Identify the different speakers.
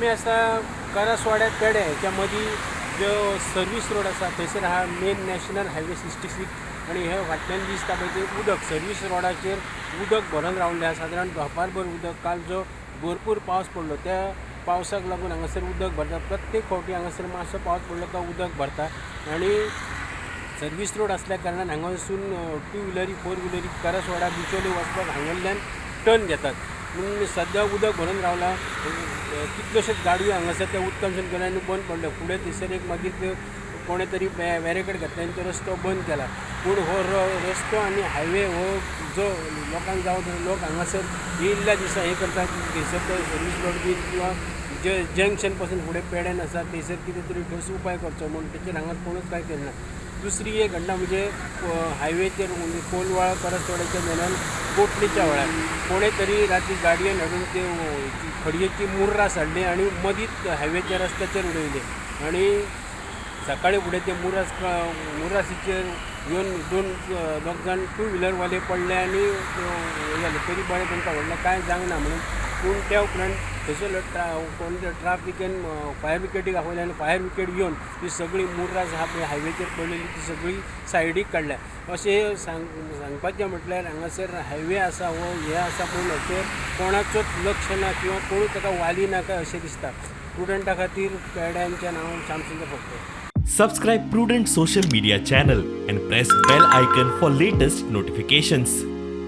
Speaker 1: आमी आसा करासवाड्या पेडे हेच्या मदीं जो सर्वीस रोड आसा थंयसर आहा, मेन नॅशनल हायवे 66. आनी हे फाटल्यान दिसता पळय ते उदक, सर्वीस रोडाचेर उदक भरून रावलें आसा, सादारण धोंपारभर उदक. काल जो भरपूर पावस पडलो, त्या पावसाक लागून हांगासर उदक भरता. प्रत्येक फावटी हांगासर मातसो पावस पडलो काय उदक भरता आनी सर्वीस रोड आसल्या कारणान हांगासून टू व्हिलरी, फोर व्हिलरी करासवाडा, बिचोली वचपाक हांगल्ल्यान टर्न घेतात. पूण सद्या उदक भरून रावलां. कितल्योश्योच गाडयो हांगासर त्या उदकांतसून गेल्या आनी बंद पडल्यो. फुडें थंयसर एक मागीर कोणें तरी बॅरिकेड घातले आनी तो रस्तो बंद केला. पूण हो रस्तो आनी हायवे हो जो लोकांक जावं, लोक हांगासर येयल्ल्या दिसा हें करतात की थंयसर तो सर्वीस रोड बी किंवां जे जंक्शन पासून फुडें पेड्यान आसा, थंयसर कितें तरी ठोस उपाय करचो म्हूण. तेचेर हांगा कोणूच कांय केलें ना. दुसरी एक घटना म्हणजे हायवेचेर, म्हणजे कोलवाळ करासवाड्याच्या वेल्यान कोटलीच्या वेळार कोणें तरी राती गाडयेन हाडून ते खडयेची मुर्रास हाडली आनी मदींच हायवेच्या रस्त्याचेर उडयली आनी सकाळी फुडें ते मुर्रासीचेर येवन दोन दोग जाण टू व्हिलरवाले पडले आनी हें जालें. तरी बरें, तांकां व्हडलें कांय जावंक ना म्हणून. पूण त्या उपरांत थंयसरलो कोण ट्राफिकेन फायर ब्रिगेडीक आपयलें आनी फायर ब्रिगेड येवन ती सगळी मुर्रास आहा पळय हायवेचेर पडलेली, ती सगळी सायडीक काडल्या. अशें सांगपाचें म्हटल्यार हांगासर हायवे आसा हो हें आसा, पूण हाचेर कोणाचोच लक्ष ना किंवा कोणूच ताका वाली ना काय अशें दिसता. प्रुडंटा खातीर पेड्यांच्या नांवान Shyamsundar Phadte.
Speaker 2: Subscribe Prudent social media channel and press bell icon for latest notifications.